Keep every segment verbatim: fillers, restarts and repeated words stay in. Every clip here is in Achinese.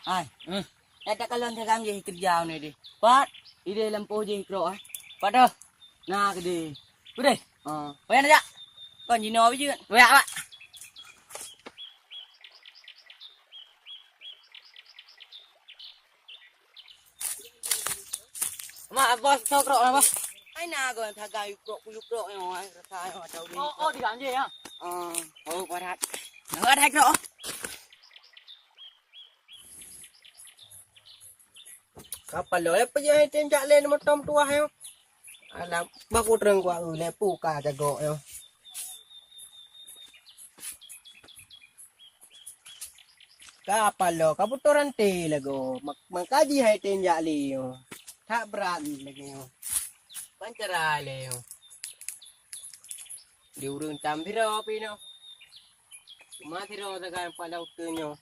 Hai. Hmm. Eh, tak kalon sagam jih keureuja nyoe deh. Pat, ideh lampôh jih krok, eh. Pat dah. Nah, keudeh. Keudeh? Ah. Payah nak jak? Kon jinoe biji kan? Payah, Pak. Mak, bos, tho krok lah, bos. Ai na kon sagai krok, kuyup krok nyoe, ai rasa nyoe macam ni. Oh, oh, di ganjil ya. Ah, oh, parat. Nah, ada krok. Kapal lo, eh, peujeuet tem jak lé moto meutuwah nyoe. Alah, bah kutrang kuah, eh, lé pu ka jagok nyoe. Ka paloe, ka putôh ranté lagoe. Mak-, maka jih hai tem jak lé nyoe. That brat lagèe nyoe. Ban cara lé nyoe. Di ureueng tam sidroe pih nyoe. Cuma sidroe sagai paloe keu nyoe.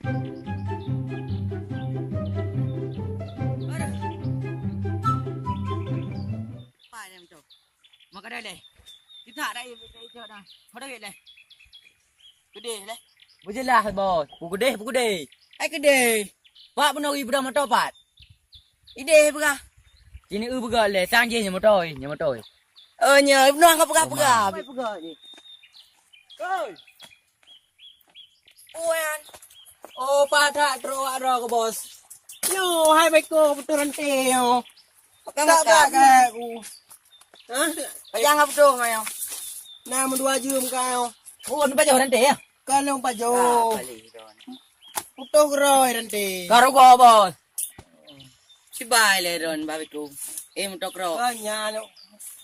Aduh. Apa yang tu? Maka dah leh. Kita tak ada, kita tak ada. Pada leh. Keudeh leh. Beujeulaih, bos. Pu keudeh, pu keudeh. Ai keudeh. Pat peunoh ié peudong moto pat. Ideh peugah. Sini eu peugah leh, sang jih nyoe moto, nyoe moto. Oh, nyoe peunoh ka peugah-peugah. Apa peugah ni? Oi. Oi, an. Oh, pat that trok wak droe keu bos. Nyoe hai baiko putôh ranté nyoe. Pegang, tak pegang. Pegang aku. Hah? Pajang ka putôh nyoe. Nah, meudua jeuem ka nyoe. Oh, ni pajoh ranté ya? Ka lôn pajoh. Ah, kali ron. Putôh keurôi ranté. Ka rugoe, bos. Sibai lé ron babiku. Eh, meutokrok. Ka nyan,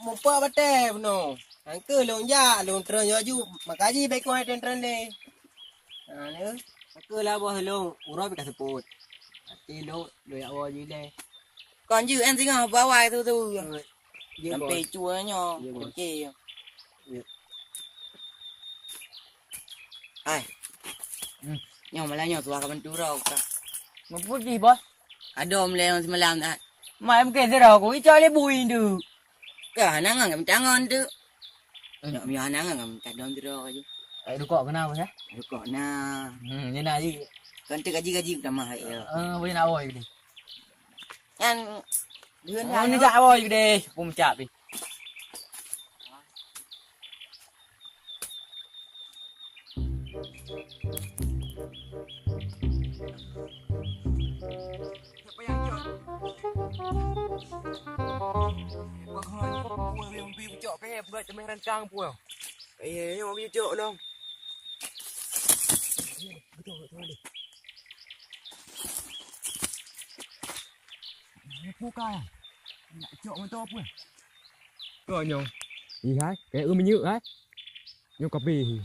mupak batée bunoe. Angke lôn jak, lôn treun laju. Maka jih baik kong hai treun-treun lé. Ha, ni. Angke lah boh lôn, uroe pih ka seupôt. Hati lôn, lôn yak woe jih lé. Kon jeuet, eh, singoh bawai tu, tu. Eh, jeuet, sampai bos. Cua nyoe. Jeuet, bos. Okey. Jeuet. Hai. Hmm. Nyoe malam nyoe tuha ka bantu droe ka. Meuputih, bos. Adom lé semalam that. Mai mungkin sidroe ku, icok lé bui tu. Ka, hana ngon kami tangon tu. Hmm. Nyoe miyuh hana ngon kami tadom sidroe ju. Eh, rukok kena, bos, eh? Rukok na. Hmm, ni na ji. Kan tu gaji-gaji utama hai ya. Eh, boleh nak awoi ni. Kan, dia nak. Oh, ni jak awoi deh. Pun cak pi. Bukan. Nak cok motor apa? Kau nyoe. Ih, hai. Kayak eu minyeuk, hai. Nyoe ka beh.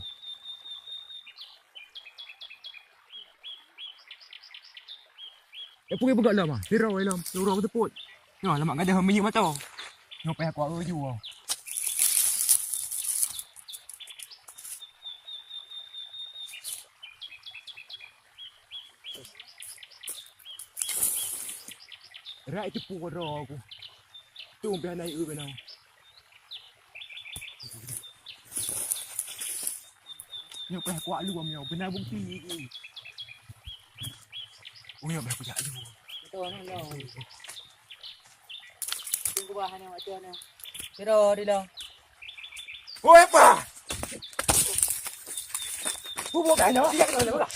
Eh, pui peugah lom ah. Sira lom, sira beuteupeue. Nyoe lamak gadoh minyeuk mata. Nyoe payah kuat uju ah. Rak itu pun roh aku. Tu payah naik ke kena. Nyoe payah kuat lu, nyoe beuna bukti. Oh, nyoe payah kujak lu. Betul, betul. Tunggu bah, ni, macam mana? Kira, dia dah. Oi, apa? Bubuk dah, nyoe. Dia kena, nyoe.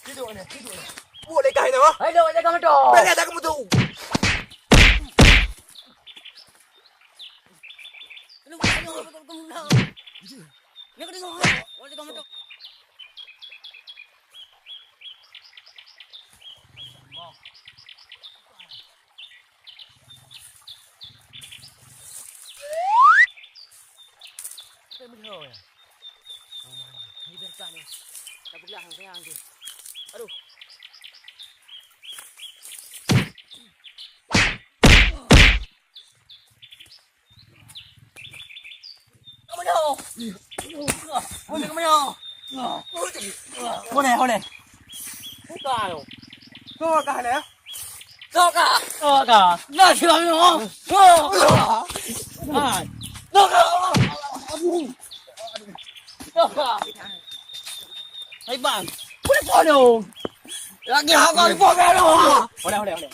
Tidur ni, tidur ni. Bubuk dekat ni, apa? Hai, dah, jangan tu. Balik dah kamu tu. Aduh. Kamu nyoe. Boleh kamu nyoe. Boleh, boleh. Buka lo. Buka le. Buka. Buka. Nah, si kamu nyoe. Buka. Buka. Buka. Hai bang. Boleh follow. Lagi haba di follow. Boleh, boleh, boleh.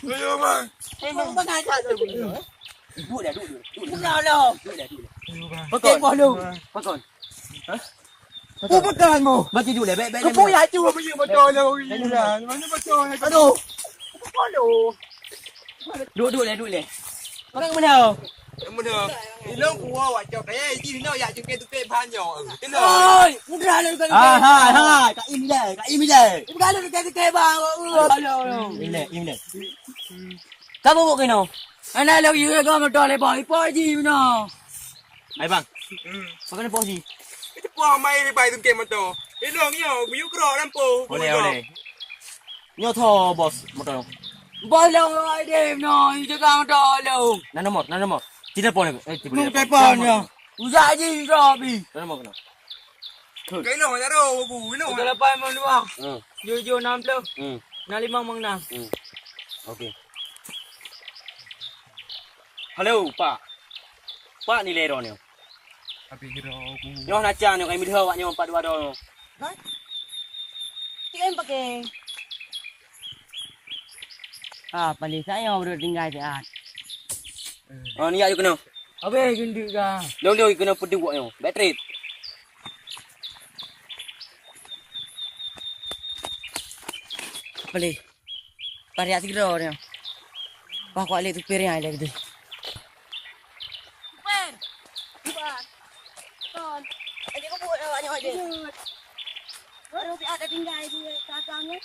Ayo bang. Bang, bang, aja tu. Duduk dah, duduk, duduk. Duduk dah. Duduk dah, duduk dah. Ayo bang. Okey, follow. Pakon. Hah? Pakon. Pakon, bang. Bagi duduk dah, baik, baik. Kau pun ya tu, bagi betul lah. Mana betul? Aduh. Follow. Duduk, duduk dah, duduk dah. Orang mana? Yang mana? Ilong kuah wacok. Eh, jih no ya jengke tu ke banyak. Ilong. Oi, mudah lah. Ah, hai, hai. Kak Im dah, Kak Im dah. Bukan lu ke ke bang. Aduh. Im dah, Im dah. Kamu buat kena. Anak lagi juga kau motor lebar, ipo ji no. Hai bang. Hmm. Pakai lebar ji. Itu puang mai lebar itu ke motor. Ilong yo, guyuk kerok lampu. Boleh, boleh. Nyoe tho bos motor. Bos long ai dem no, jaga motor long. Na nomor, na nomor. Telepon aku. Eh, telepon. Telepon ya. Usah ji drobi. Na nomor kena. Kailo nyaro aku, ilo. Tiga lapan lima dua. Hmm. Tujuh enam puluh. Hmm. Enam lima enam enam. Hmm. Okey. Halo, Pak. Pak nilai droe nyoe. Habis droe aku. Nyoe naca nyoe kami dua awak nyoe empat dua droe nyoe. Hah? Tiga yang pakai. Ah, paling saya baru tinggal sihat. Oh, ni ayo kena. Habis gendut ka. Long long kena peduk awak nyoe. Bateri. Boleh. Pariak sigroe nyoe. Wah, kuat lé supir nyan lé gitu. Supir. Supir. Kon. Aja kebut awak nyoe aja. Baru pi ada tinggal di dagang ya.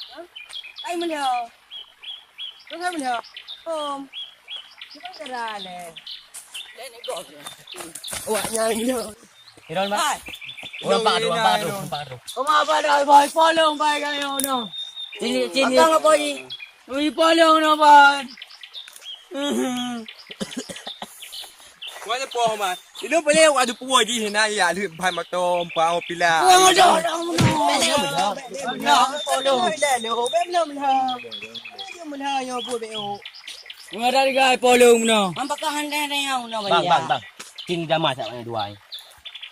Ai melihat. Kau kan melihat. Om. Bukan kera lé. Lé ni gol. Awak nyan melihat. Iron, Bang. Hai. Oh, nampak tu, nampak tu, nampak tu. Oma apa dah, boy? Polong, boy, kayo no. Sini, sini. Abang apa ni? Ui, polong no, boy. Mana poh, man? Itu boleh waktu puas di sini ya, lu ban motor, empat pila. Puas motor. Belum, belum. Belum, belum. Belum, belum. Belum, belum. Ngon ada tiga polong no. Bang, bang, bang. Cing jama sak banyak dua ni.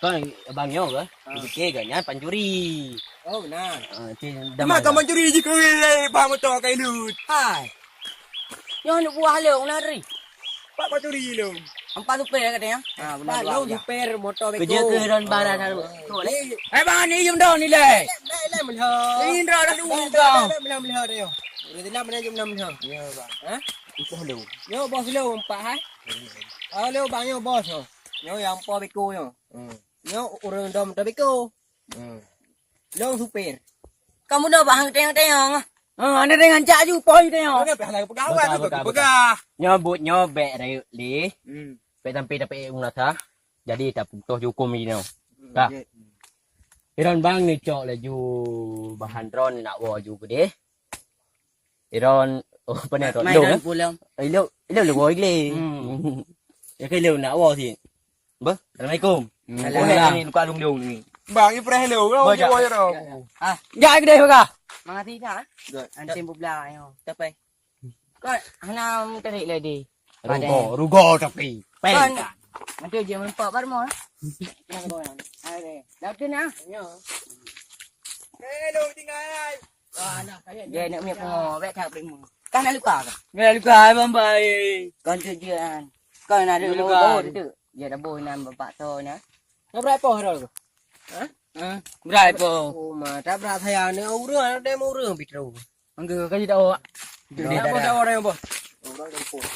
Kon abang nyoe ke? Ha. Fikir ke nyan pancuri. Oh, benar. Ha, cing jama. Memang kau pancuri je ke, eh, bang motor kai lut. Hai. Nyoe aneuk buah lôn na ri. Pak pancuri lôn. Empat supir katanya. Ha, benar. Pak lôn supir motor beko. Kerja ke ron barang satu. Eh, bang ni jom dah nilai. Leh, leh, leh, melha. Ini indra dah dulu kau. Leh, leh, melha, melha dah yo. Udah tilam mana jom melha, melha. Ya, bang. Ha? Ipoh lôn. Nyoe bos lôn empat, hai. Oh, lôn bang nyoe bos nyoe. Nyoe yang empat beko nyoe. Hmm. Nyoe ureueng dom motor beko. Hmm. Lôn supir. Kamu dah bahang tengok-tengok. Ha, ada dengan cak ju poi tengok. Ada pihak lain pegang awak tu, pegang. Nyoe buet nyoe bèk rayeuk lé. Hmm. Bèk sampai dapat ilmu rasa. Jadi tak putus hukum ini. Hmm, dah. Okey. Iron bang ni cok laju bahan drone nak bawa ju gede. Iron, oh, apa ni tu? Main drone pulang. Ilo, ilo lu boy le. Hmm. Ya ke ilo nak bawa si. Bah, assalamualaikum. Hmm. Salam. Ni luka lung dong ni. Bang, you pernah hello. Baca. Ah, jak gede baga. Mengerti tak? Good. Ansim bubla ayo. Tapai. Kau hana mutarik lagi. Rugo, rugo tapi. Pen. Nanti dia melompat baru mau. Ada. Dah tu nah. Ya. Hello, tinggal. Dia nak punya pengawa, bèk that bèk mu. Kan nak luka ke? Nak luka, abang baik. Kan tu dia kan. Kan ada luka tu. Dia dah boh nan bapak tu nah. Nak berat poh dah tu? Ha? Ha? Berat poh. Oh, ma, tak berat saya ni. Urang ada mau urang pitro. Angka kau tak awak. Dia tak awak dah boh. Orang kampung.